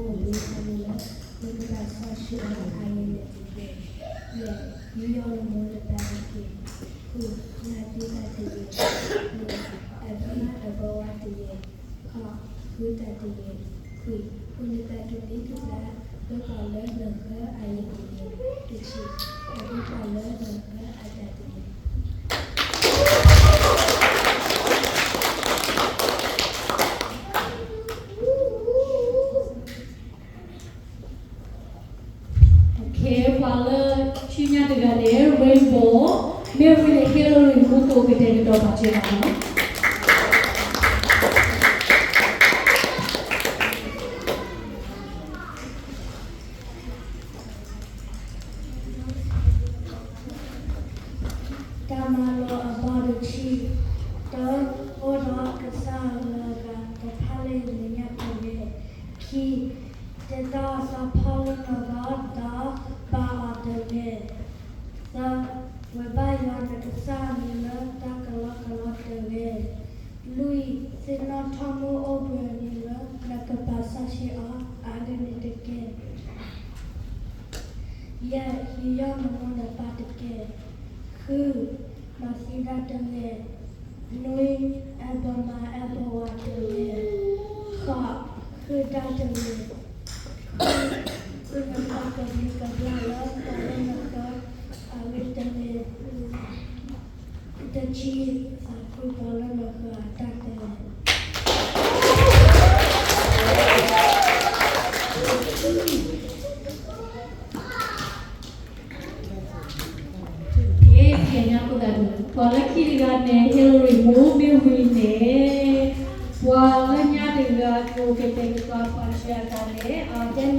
အဝံအန့ၣ်လၢ နကဘၣ်စီဆှံအီၤအဂ့ၢ်န့ၣ်တက့ၢ်. ယဲၢ်, ယူးယီၣ်နမိၢ်နပၢ်တက့ၢ်. ဃု, မၤသံတၢ်တဂ့ၤ. နွံ, အဲၣ်ပှၤမါအဲၣ်ပှၤဝၤတဂ့ၤ. ဃိး, ဃုတၢ်တဂ့ၤ. ခွံ, အိၣ်နသးကဘျံးကဘျၣ် လၢပှၤလၢနဃၢအဂ့ၢ်တဂ့ၤ. တဆံ, တၢ်ဒ်ပှၤလၢနဃၢအတၢ်တဂ့ၤ. ပှၤလၢဆူညါတဂၤန့ၣ် Rainbow, မ့ၢ်ဝံၤန့ၣ် Hillary မူခိၣ်ကတဲာ်ကတီၤပာ်စၢၤတၢ်လီၤ. တၢ်မၤလိာ်အဘီတဆံ, တၢ, အိၣ်ဒီးကစၢ်အဂၤတဖၣ်လၢယမဲာ်ညါတဂ့ၤ. ခံ, တဲတၢ်အသးဖီလၢနဂီၢ် ဒီးပာ်အီၤတဂ့ၤ. သၢ, ဝဲဘၣ်ယွၤနကစၢ်အမံၤလၢတၢ်ကလီကလီတဂ့ၤ. လွံၢ်, သ့ၣ်နီၣ်ထီၣ်မုၢ်အိၣ်ဘှံးအမံၤလၢ နကဘၣ်စီဆှံအီၤအဂ့ၢ်န့ၣ်တက့ၢ်. ယဲၢ်, ယူးယီၣ်နမိၢ်နပၢ်တက့ၢ်. ဃု, မၤသံတၢ်တဂ့ၤ. နွံ, အဲၣ်ပှၤမါအဲၣ်ပှၤဝၤတဂ့ၤ. ဃိး, ဃုတၢ်တဂ့ၤ. ဃု, ဃုနသးကဘျံးကဘျၣ်လၢပှၤလၢနဃၢအဂ့ၢ်တဂ့ၤ. တဆံ, သးခုပှၤလၢနဃၢအတၢ်တဂ့ၤ. ကဲ, ပှၤလၢခံတဂၤန့ၣ် Hillary မူ မ့ၢ်ဝံၤန့ၣ်, ပှၤလၢညါတဂၤ ကတဲာ်ကတီၤပာ်စၢၤအသးန့ၣ်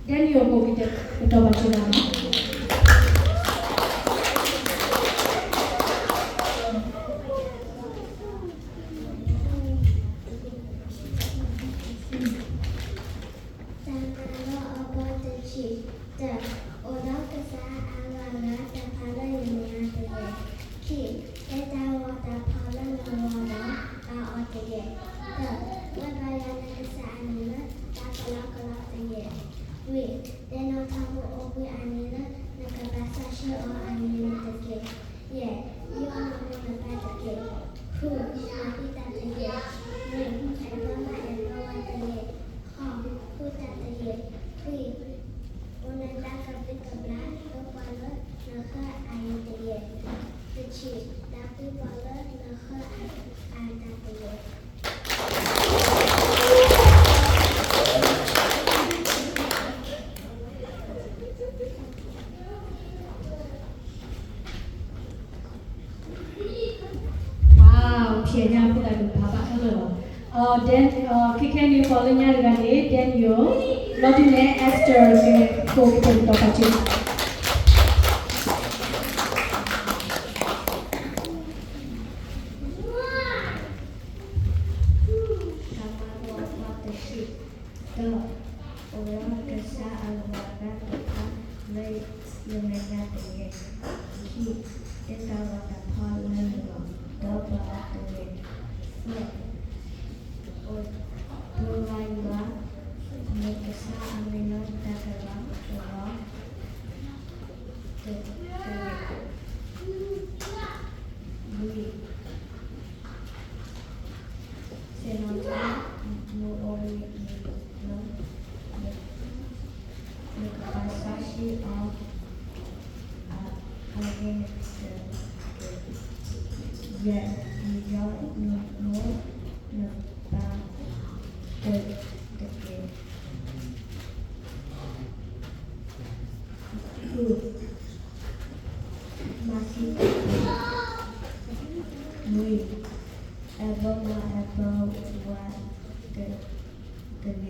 Daniel ကတဲာ်ကတီၤပာ်စၢၤအသးန့ၣ် တၢ်မၤလိာ်အဘီတဆံ, တၢ, အိၣ်ဒီးကစၢ်အဂၤလၢတဖၣ်လၢယမဲာ်ညါတဂ့ၤ. ခံ, တဲတၢ်ဂီၤတဖၣ်လၢနဂီၢ်ဒီးပာ်အီၤတဂ့ၤ. သၢ, ဝဲဘၣ်ယွၤနကစၢ်အမံၤလၢတၢ်ကလီကလီတဂ့ၤ. လွံၢ်, သ့ၣ်နီၣ်ထီၣ်မုၢ်အိၣ်ဘှံးအမံၤလၢ နကဘၣ်စီဆှံအီၤအဂ့ၢ်န့ၣ်တက့ၢ်. ယဲၢ်, ယူးယီၣ်နမိၢ်နပၢ်တက့ၢ်. ဃု, မၤသံတၢ်တဂ့ၤ. နွံ, အဲၣ်ပှၤမါအဲၣ်ပှၤဝၤတဂ့ၤ. ဃိး, ဃုတၢ်တဂ့ၤ. ခွံ, အိၣ်နသးကဘျံးကဘျၣ်လၢပှၤလၢနဃၢအဂ့ၢ်တဂ့ၤ. တဆံ, သးခုပှၤလၢနဃၢအတၢ်တဂ့ၤ. Wow, ဖဲညါဖိသၣ်ဒိၣ်ဖးဘၣ်ခဲလၢာ်လီၤ. ခဲခဲန့ၣ် ပှၤလၢညါတဂၤန့ၣ် Daniel, လီၤဒုးနဲၣ် Esther ကဲ ကိးကတဲာ်ကတီၤပာ်စၢၤ တၢ်မၤလိာ်အဘီတဆံ, တၢ, အိၣ်ဒီးကစၢ်အဂၤလၢတဖၣ်လၢယမဲာ်ညါတဂ့ၤ. ခံ, တဲတၢ်ဂီၤတဖၣ်လၢနဂီၢ် ဒီးပာ်အီၤတဂ့ၤ. သၢ, အိၣ်ဒီးကစၢ်အဂၤလၢတဖၣ်လၢနဂီၢ် တဂ့ၤ. လွံၢ်, သ့ၣ်နီၣ်ထီၣ်မုၢ်အိၣ်ဘှံးအမံၤလၢ နကဘၣ်စီဆှံအီၤအဂ့ၢ်န့ၣ်တက့ၢ်. ယဲၢ်, ယူးယီၣ်နမိၢ်နပၢ်တက့ၢ်. ဃု, မၤသံတၢ်တဂ့ၤ. နွံ, အဲၣ်ပှၤမါအဲၣ်ပှၤဝၤတဂ့ၤ. ဃိး,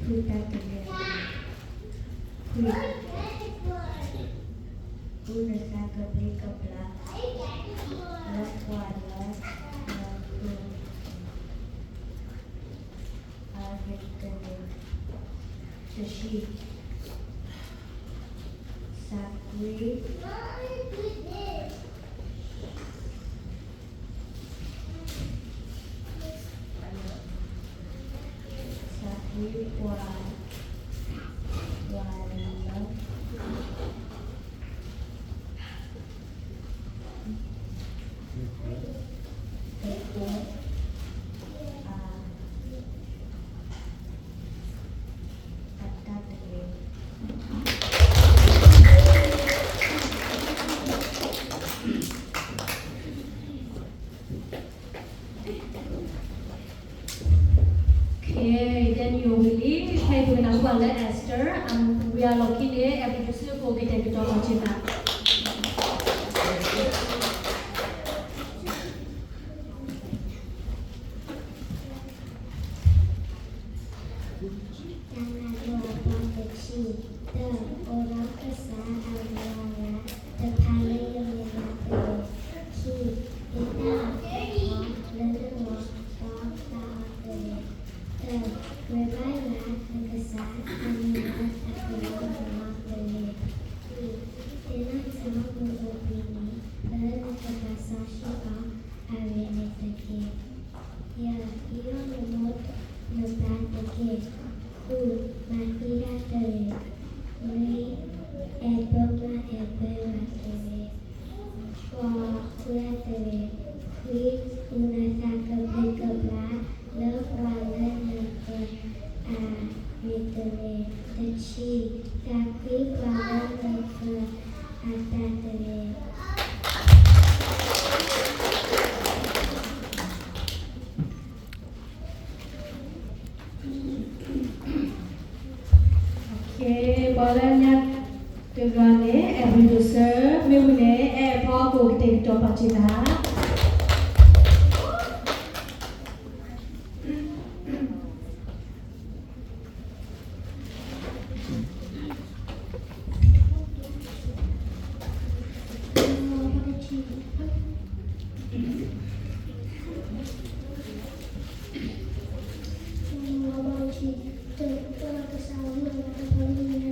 ဃုတၢ်တဂ့ၤ. ခွံ, အိၣ်နသးကဘျံးကဘျၣ် လၢပှၤလၢနဃၢ အဂ့ၢ်တဂ့ၤ. တဆံ, သးကွံ သးကွံ ပှၤ ပှၤလၢ တကိး အ အတၢ်တဂ့ၤ. ခဲအံၤ တနံၤအံၤဝံၤလံ ခဲအံၤပကနၢ်ဟူဘၣ်လၢ Esther အဝံၤအလီၢ်ခံန့ၣ် အဲၣ်ဘျီးစ့ၢ်ကီး ကတဲာ်ကတီၤပာ်စ့ၢ်သး. တၢ်မၤလိာ်အပီၢ်တဆံ, တၢ, အိးထီၣ်ကစၢ်အဂၤအဂၤ, တဖၣ်လၢယမဲာ်ညါတဂ့ၤ. ခံ, ဒုးတၢ်အီၣ်တၢ်အီလၢနဂီၢ်ဒီးသးအီၤတဂ့ၤ. သၢ, ဝဲဘၣ်ယွၤနကစၢ်အမံၤလၢအကလီကလီတဂ့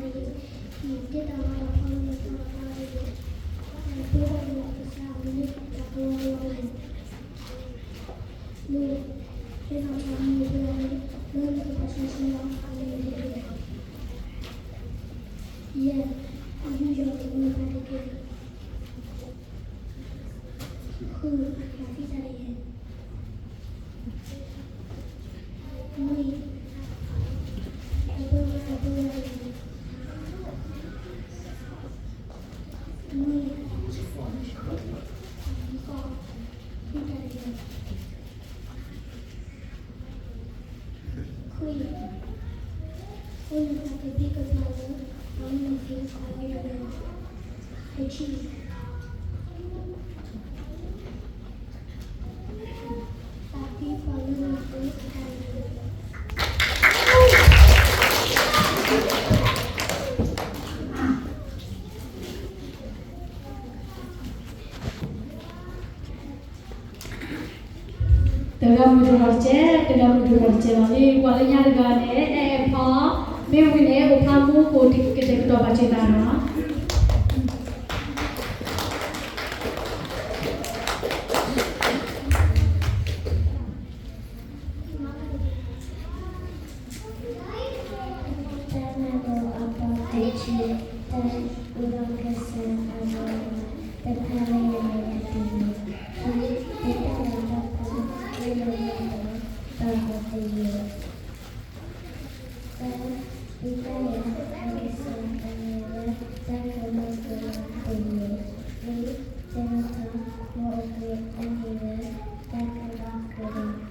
ၤ. လွံၢ်, သ့ၣ်နီၣ်ထီဘိအိၣ်ဘှံးနံၤ လၢနကဘၣ်စီဆှံအီၤအဂ့ၢ်န့ၣ်တက့ၢ်. ယဲၢ်, ဟံးအီၣ်နမိၢ်နပၢ်တက့ၢ်. ဃု, မၤဃံတၢ်တဂ့ၤ. နွံ, အဲၣ်ပၢမါအဲၣ်ပၢယွၤတဂ့ၤ. ဃိး, ဃုတၢ်တဂ့ၤ. ခွံ, အုၣ်နသးကဘျံးကဘျၣ်လၢပှၤလၢနဃၢၤအမံၤတဂ့ၤ. တဆံ, သးကွံပှၤလၢနဃၢၤအတၢ်တဂ့ၤ. ပှၤလၢညါတဂၤန့ၣ် အဲၣ်ဘျီးစ့ၢ်ကီး မ့ၢ်ဝံၤန့ၣ် အဲၣ်ဖီကိးကတဲာ်ကတီၤပာ်စ့ၢ်သး. ယဲၢ်, အယူးယီၣ်တမ့ၢ်ဘၣ်တက့ၢ်. ဃု, မၤသံတၢ်တဂ့ၤ. နွံ, အပၢမါအဲၣ်ပၢယွၤတဂ့ၤ. နွံ, ဃုတၢ်တဂ့ၤ. ခွံ, အိၣ်နသးကဘျံးကဘျၣ်လၢ ပှၤလၢနဃၢၤအဂီၢ်. တဆံ, သးကွံပှၤလၢနဃၢၤအတၢ်တဂ့ၤ. တဂၤမုာ်တဂၤတကဲ, တဂၤမုာ်တဂၤတကဲလီၤ. ပှၤလၢညါတဂၤန့ၣ် အဲၣ်ဖီ, မ့ၢ်ဝံၤန့ၣ် အိၣ်ဖျါမူကိးကတဲာ်ကတီၤပာ်စ့ၢ်သးလီၤ. တၢ်မၤလိာ်အပီၢ်တဆံ, တၢ, အိးထီၣ်ကစၢ်အဂၤအဂၤ, တဖၣ်လၢယမဲာ်ညါတဂ့ၤ. ခံ, ဒုးတၢ်အီၣ်တၢ်အီလၢနဂီၢ်ဒီးသးအီၤတဂ့ၤ. သၢ, ဒုးတၢ်အီၣ်နကစၢ်အမံၤလၢ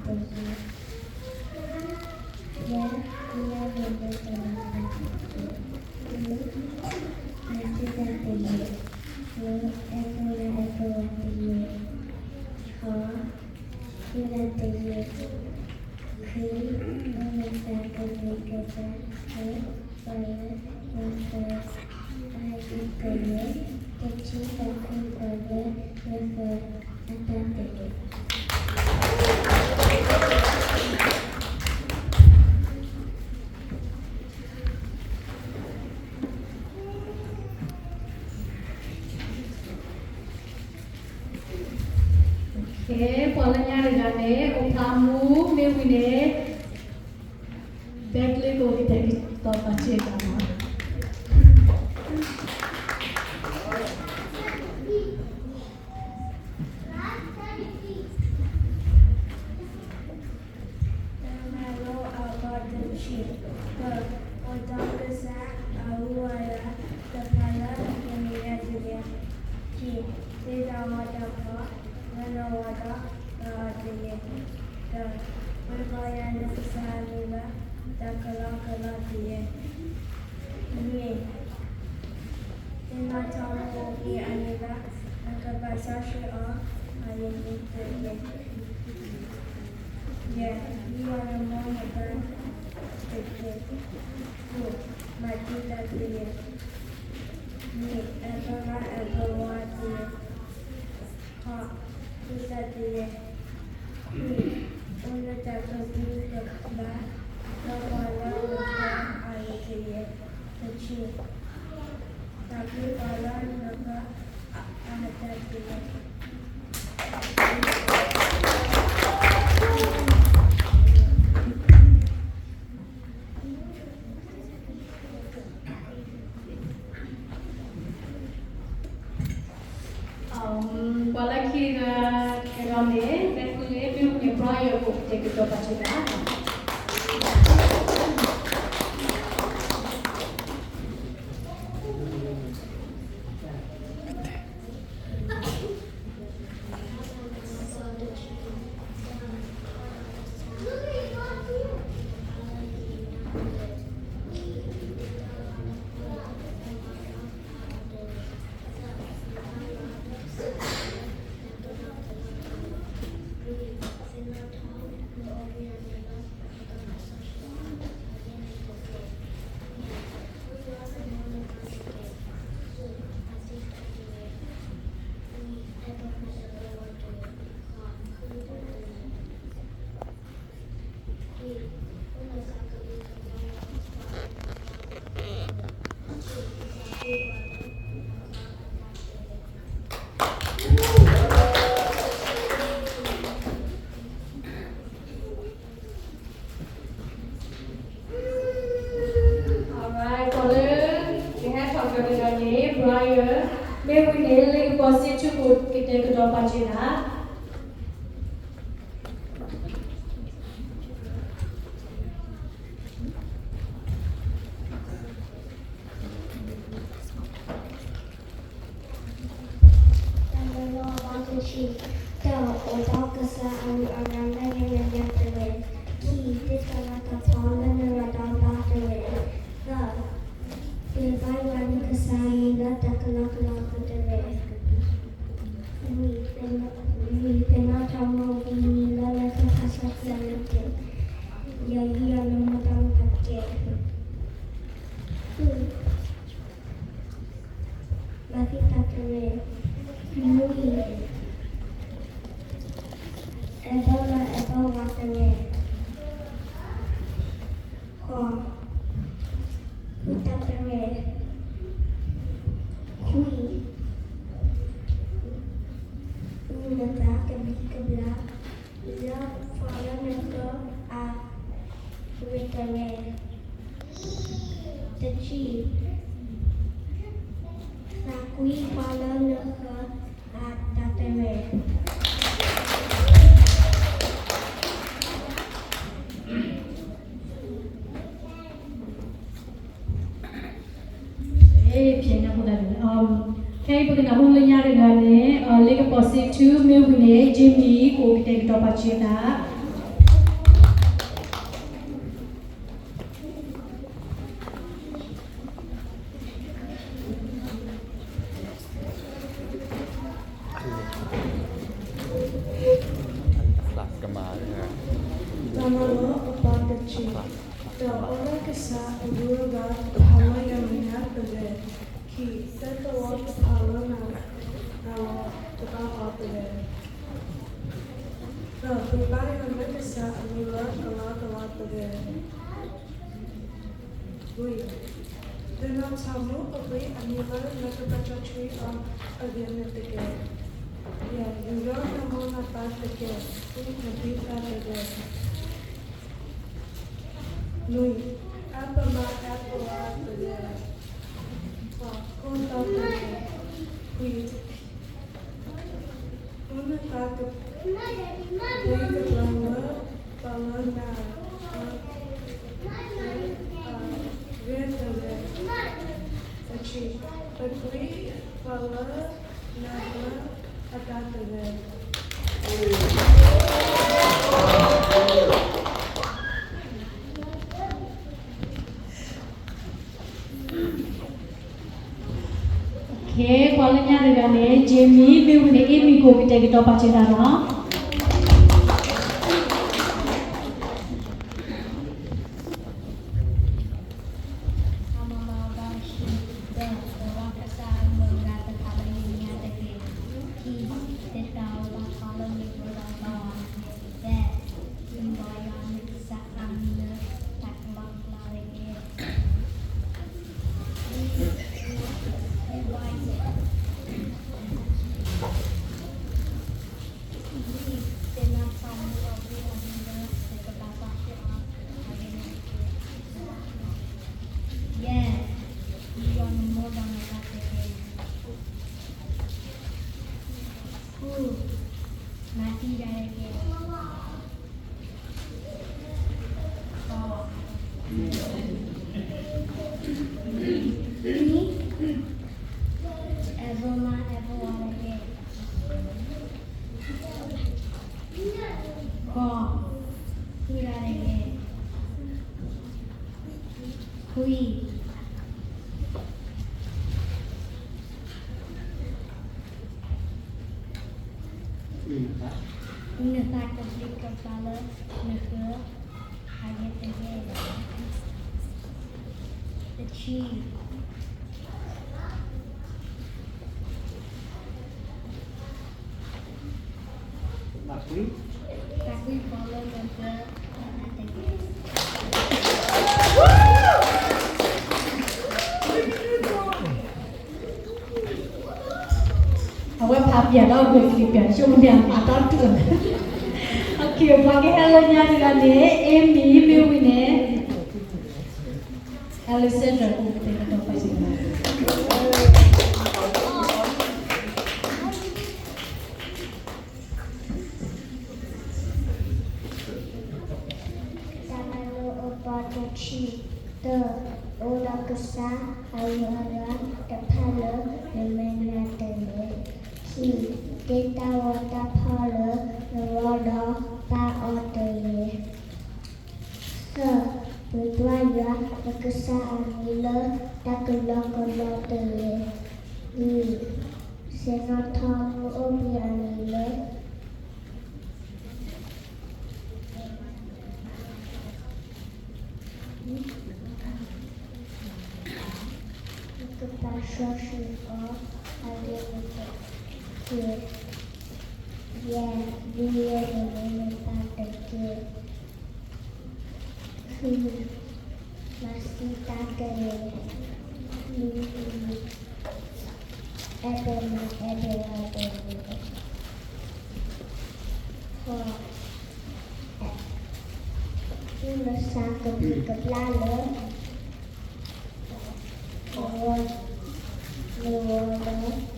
တၢ်ကလီကလီတဂ့ၤ. လွံၢ်, သ့ၣ်နီၣ်ထီဘိအိၣ်ဘှံးအမံၤလၢ တၢ်ကလီကလီတဂ့ၤ. ယဲၢ်, ဟံးအီၣ်နမိၢ်နပၢ်တဂ့ၤ. ဃု, မၤသံတၢ်တဂ့ၤ. ဃု, အဲၣ်ပၢမါအဲၣ်ပၢယွၤတဂ့ၤ. ဃိး, ဃုတၢ်တဂ့ၤ. ခွံ, အိၣ်နသးကဘျံးကဘျၣ်လၢ ပှၤလၢနဃၢၤအဂီၢ်တဂ့ၤ. တဆံ, သးကွံပှၤလၢနဃၢၤအတၢ်တဂ့ၤ. ပှၤလၢညါတဂၤန့ၣ် အိၣ်ဖျါမူ မ့ၢ်ဝံၤန့ၣ် ကျဲကျ့ကိးကတဲာ်ကတီၤပာ်စၢၤတၢ်လီၤ. တၢ်မၤလိအဘီတဆံ, တၢ, အိၣ်ဒီးကစၢ်အအုအဂၤ တဖၣ်လၢနကမ့ၢ်ယၤတဂ့ၤ. ခံ, သ့ၣ်နီၣ်ထီၣ်တၢ်ဖီ လၢနရၤဒီးပှၤအီၤတဂ့ၤ. သၢ, ပှ့ၤဘၣ်ယၤနကစၢ်အမံၤလၢ တၢ်ကလီကလီတဂ့ၤ. လွံၢ်, သ့ၣ်နီၣ်ထီၣ်မိၢ်ဝံၤအမံၤလၢ နကဘၣ်စီဆှံအီၤ အဂ့ၢ်န့ၣ်တက့ၢ်. ယဲၢ်, ယူးယီၣ်နမိၢ်နပၢ်တက့ၢ်. ဃု, မၤတံာ်တာ်တဂ့ၤ. နွံ, အဲၣ်ပှၤအဲၣ်ပှၤတဂ့ၤ. ဃိး, ဃုသးတဂ့ၤ. ခွံ, အိၣ်လၢတၢ်ကဘျံးကဘျၣ် ဒီးပှၤလၢနပၢၤအဂ့ၢ်တဂ့ၤ. တဆံ, သးကွံပှၤလၢနပၢၤအတၢ်တဂ့ၤ. Um, ပှၤလၢခံတဂၤတဂၤန့ၣ် မ့ၢ်ဝံၤန့ၣ် Brian အိၣ်ကတဲာ်ကတီၤပာ်စၢၤတၢ်. Alright, ပှၤလၢကဟဲထီၣ်ကဒီးန့ၣ် Brian, မ့ၢ်ဝံၤန့ၣ် လ့ကပီၤစ့ထူ ကတဲာ်ကတီၤပာ်စၢၤတၢ်. တၢ်မၤလိအဘီတဆံ, တၢ, အိၣ်ဒီးကစၢ်အအုအဂၤ လၢနမဲာ်ညါတဂ့ၤ. ခံ, သ့ၣ်နီၣ်ထီၣ်တၢ်ဖီလၢနရၤဒီးပှၤတဂ့ၤ. သၢ, ပှ့ၤဘၣ်ယွၤနကစၢ်အမံၤလၢတၢ်ကလီကလီတဂ့ၤ. လွံၢ်, သ့ၣ်နီၣ်ထီၣ်မိၢ်ဝံၤလၢနကဘၣ်စီဆှံအီၤတက့ၢ်. ယဲၢ်, ယူးယီၣ်နမိၢ်နပၢ်တက့ၢ်. ဃု, မၤသံတၢ်တဂ့ၤ. နွံ, အဲၣ်ဘၣ်လၢအဲၣ်ဘၣ်ဝၤတဂ့ၤ. ဃိး, ဃုတၢ်တဂ့ၤ. ခွံ, အုနသးကဘျံးကဘျၣ် လၢပှၤလၢနပၢၤအဂ့ၢ်တဂ့ၤ. တဆံ, သးကွံပှၤလၢနပၢၤအတၢ်တဂ့ၤ. ဖဲအံၤပကနၢ်ဟူလၢညါတဂၤန့ၣ် လ့ကပီၤစ့ထူ, မ့ၢ်ဝံၤန့ၣ် Jimmy ကအိၣ်ကတဲာ်ကတီၤပာ်စၢၤတၢ်. တၢ်မၤလိအဘီတဆံ, တၢ, အိၣ်ဒီးကစၢ်အအုအဂၤ တဖၣ်လၢယမဲာ်ညါတဂ့ၤ. ခံ, သ့ၣ်သဝီတဖၣ်လၢနရၤဒီးပှၤတဂ့ၤ. သၢ, ပှ့ၤဘၣ်ယွၤနကစၢ်အမံၤလၢတၢ်ကလီကလီတဂ့ၤ. လွံၢ်, သ့ၣ်နီၣ်ထီၣ်မိၢ်ဝံၤအမံၤလၢ နကဘၣ်စီဆှံအီၤအဂ့ၢ်န့ၣ်တက့ၢ်. ယဲၢ်, ယူးယီၣ်နမိၢ်နပၢ်တက့ၢ်. ဃု, မၤသံတၢ်တဂ့ၤ. နွံ, အါပမၤအါပဝါတဂ့ၤ. ဃိး, ကိးသီတဂ့ၤ. ခွံ, ဃုနသးကဘျံးကဘျၣ်လၢ ပှၤလၢနဂ့ၤတဂ့ၤ. တဆံ, တခွံ, ပှၤလၢနဂ့ၤအတၢ်တဂ့ၤ. ပှၤလၢညါတဂၤန့ၣ် Jamie မ့ၢ်ဝံၤန့ၣ် Amy ကအိၣ်ကတဲာ်ကတီၤပာ်စၢၤတၢ်လီၤ. နသးကဘျံးကဘျၣ်လၢနဂ့ၤအဂ့ၤတဂ့ၤ. တဆံ, သးကွံ, သးကွံပှၤလၢနဂ့ၤအဂ့ၤတဂ့ၤ. အဝဲဖးပၠးဒီးဂ့ၤကလံၤပၠး ဆိကမိၣ်မ့ၢ်အမၤတီတူၢ်လီၤ. ပှၤကဟဲလၢညါတဂၤန့ၣ် Amy မ့ၢ်ဝံၤန့ၣ် Alexander ကအိၣ်ကတဲာ်ကတီၤပာ်စၢၤတၢ်လီၤ. တၢ်မၤလိအပီၢ်တဆံတၢ, အိၣ်ဒီးကစၢ်အဂုၤအဂၤတဖၣ်လၢနမဲာ်ညါတဂ့ၤ. ခံ, တ့တၢ်ဂီၤတၢ်ဖီၣ်လၢနဂီၢ်ဒီးပာ်အီၤတဂ့ၤ. သၢ, ပှ့ၤကွၢ်ယွၤနကစၢ်အမံၤလၢတၢ်ကလီကလီတဂ့ၤ. လွံၢ်, ဆ့ၣ်နီၤထီၣ်မုၢ်အိၣ်ဘှံးအနံၤလၢ နကပာ်စီဆှံအီၤအဂ့ၤတက့ၢ်. ယဲၢ်, ဒုးယဲၢ်န့ၣ်မ့ၢ်နပၢ်တက့ၢ်. ဃု, မၤသံတၢ်တဂ့ၤ. လွံၢ်, အဲၣ်ပမၤအဲၣ်ပဝၤတဂ့ၤ. ဃိး, သူၣ်နသးကဘျံးကဘျၣ်လၢ နဂီၢ်, နဂီၢ်လၢ ပှၤ,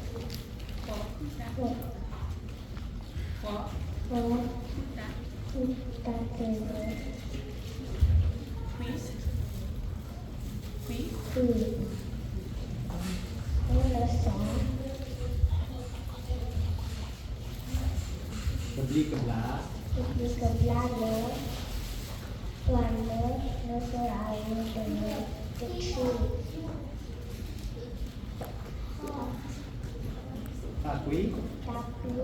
ပှၤ, ပှၤသူၣ်တၢ်တဂ့ၤ. ခွံ, ခွံ, သူၣ်နသး ကဘျံးကဘျၣ်, ကဘျံးကဘျၣ်လၢ ပှၤလၢနဂ့ၤအဂ့ၤတဂ့ၤ. တဆံ, သးကွံ, သးကွံ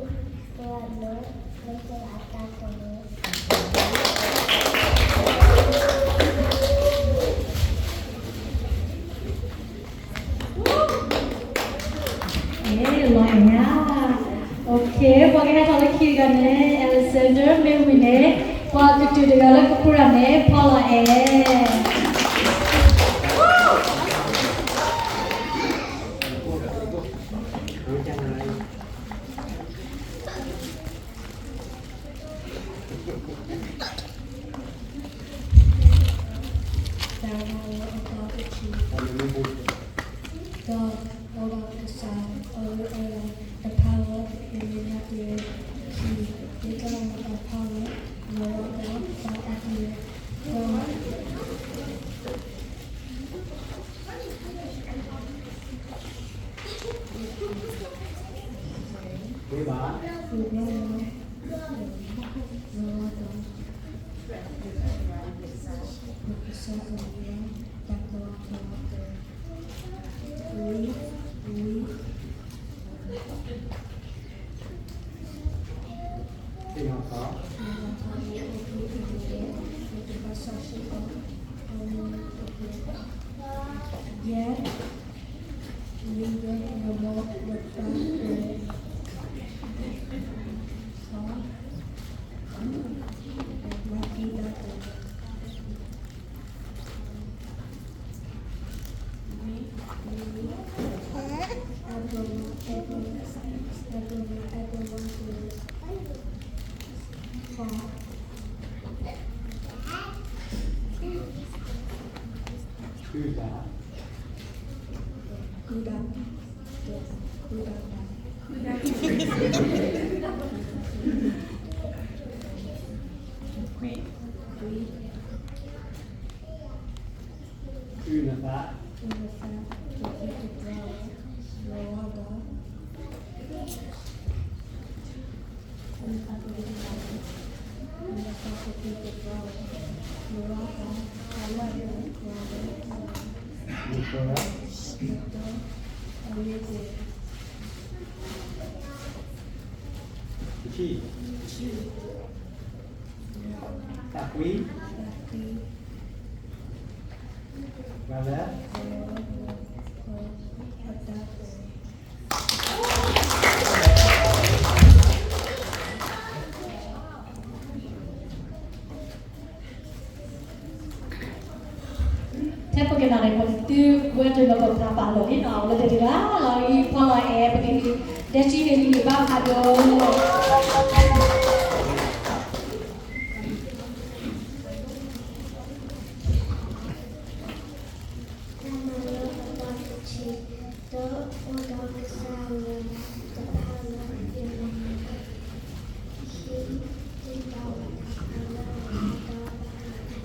ပှၤလၢနဂ့ၤအတၢ်တဂ့ၤ. လီၤညါ, ပှၤကဟဲထီၣ်လၢခံတဂၤန့ၣ် Alexander မ့ၢ်ဝံၤန့ၣ် ပှၤကတုၤတဂၤလၢကပူၤတဂၤန့ၣ် ဖီလီၤအဲၣ်. ပှၤလၢ ဒီးအိၣ်ဒီးကစၢ်အဂ့ၤအဝါ, တဖၣ်လၢယမ့ၢ်နၤတဂ့ၤ, ခံ, ဒ်သိးတဖၣ်လၢယဂီၢ်ဒီးတၢ်အကလုၢ်, ဒီး ဝံၤဘၣ်, ဝံၤဘၣ်လၢ ယဂီၢ်ဒီး ကစၢ်အဂ့ၤအဝါ, တၢ်ကီတၢ်ခဲ, ဝံၤ, ဝံၤ, သ့ၣ်နီၣ်ထီၣ်, သ့ၣ်နီၣ်ထီၣ်လၢအိၣ်ဘှံးအိၣ်သါ, လၢကဘၣ်စီဆှံအီၤ, အဝဲန့ၣ်တက့ၢ်. ယဲၢ်, လံယွၤအမံၤလၢပှၤကွဲး, သီ, မၤသံဒၣ်တၢ်, ဝံၤ, ဝံၤ, အဲၣ်ဒိးမၤ, အဲၣ်ဒိး, အဲၣ်ဒိးမၤ, အဲၣ်ဒိးမၤတၢ်, ဃိး, ဃုဒၣ်, ဃုဒၣ်, ဃုဒၣ်, ခွံ, ခွံ, အုၣ်နသး, အုၣ်နသး, ကသံၣ်ကသီ, ယွၤဒီး, အုၣ်နသးကသံၣ်ကသီ, ယွၤဒီး, အလၢယွၤဒီး, ယွၤဒီး, အလၢယွၤဒီး, တဆံ, တဆံ, သးကွံ, သးကွံ, ပှၤလၢ ပှၤလၢ ပှၤလၢ ပှၤတၢ်ကွဲး ထဲပကနၣ်န့ၣ် ပသုဝဲတလၢပဖးပာ်လီၤန့ၣ်နီၤ လၢတဒုလၢ်လီၤအံၤ ဖီလီၤအဲၣ် ပကဟ့ၣ် ဒဲစံန့ၣ် ဟ့ၣ်ဘါဖးဒိၣ် တၢ်မၤလိအသီတဆံ, ဒီးအိၣ်ဒီးကစၢ်ယွၤတဖၣ်လၢယမ့ၢ်နၤတဂ့ၤ, ခံ, ဒ်သိးတဖၣ်လၢယဂီၢ်ဒီးတၢ်အကလုၢ်တဂ့ၤ,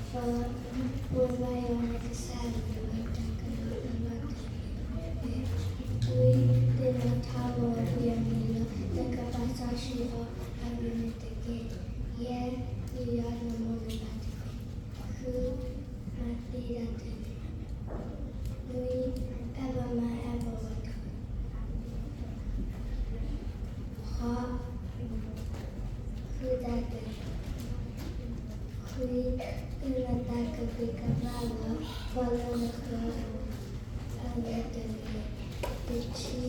ဃု, ဝံၤဘၣ်ယွၤနကစၢ်ယွၤအတၢ်ကမၣ်အလီၢ်တဂ့ၤ, ဝံၤ, သ့ၣ်နီၣ်ထီၣ်ဝဲယမံၤလၢနကဘၣ်စီဆှံအီၤအဂ့ၤန့ၣ်တက့ၢ်. ယဲၢ်, ဒုးယၤနမိၢ်နပၢ်တဂ့ၤ. ဃု, မၤသံဒၣ်တၢ်တဂ့ၤ. နွံ, အဲၣ်ဘၣ်မါအဲၣ်ဘၣ်ဝၤတဂ့ၤ. ဃိး, ဃုတၢ်တဂ့ၤ. ခွံ, အုၣ်နသးကသံၣ်ကသီလၢပှၤလၢနဃၢၤအဂီၢ်တဂ့ၤ. တဆံ,